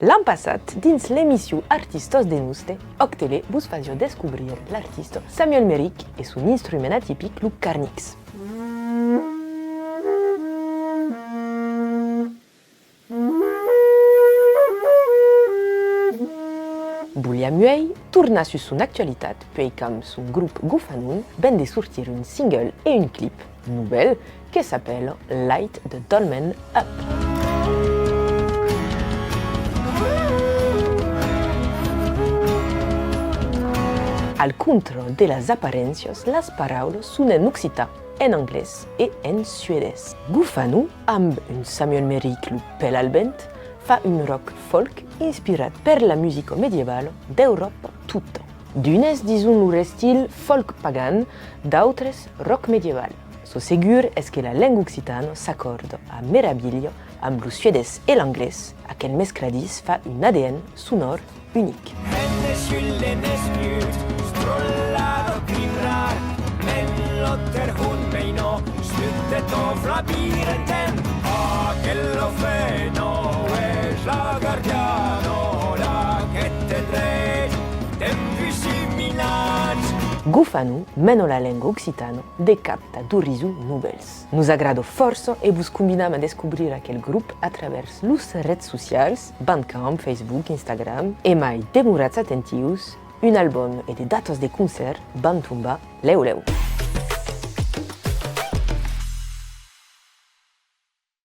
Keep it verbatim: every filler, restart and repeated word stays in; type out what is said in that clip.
L'an passat, dins l'emission Artistas de Noste, Òc Tele vos fasiá descobrir l'artista Samuel Meric e son instrument atipic, lo carnix. Voliam uèi tornar sus son actualitat, puèi qu'amb son grop Gofanon ven de sortir un single e un clip novèl que s'apèla Light the Dolmen Up. Al contra de las aparéncias, las paraulas son en occitan, en anglés e en suedés. Gofanon, amb un Samuel Meric lo pel al vent, fa un rock folk inspirat per la musica medievala d'Euròpa tota. D'unes dison lor estil folk pagan, d'autres rock medieval. Çò segur es que la lenga occitana s'acòrda a meravilha amb lo suedés e l'anglés. Aquel mescladís fa un A D N sonòr unic. Hendes gyllene spjut strålar och glimrar, men låter hon mig nå slutet av labyrinten. Akel och Feno är slaggardiano, laget en red, den vi similans. Gofanon mena la lenga occitana de cap tà d'orizonts novèls. Nos agrada fòrça e vos convidam a descobrir aquel grop a travèrs los rets socials, Bandcamp, Facebook, Instagram, e mai demoratz atentius, un album e de datas de concèrt van tombar lèu lèu.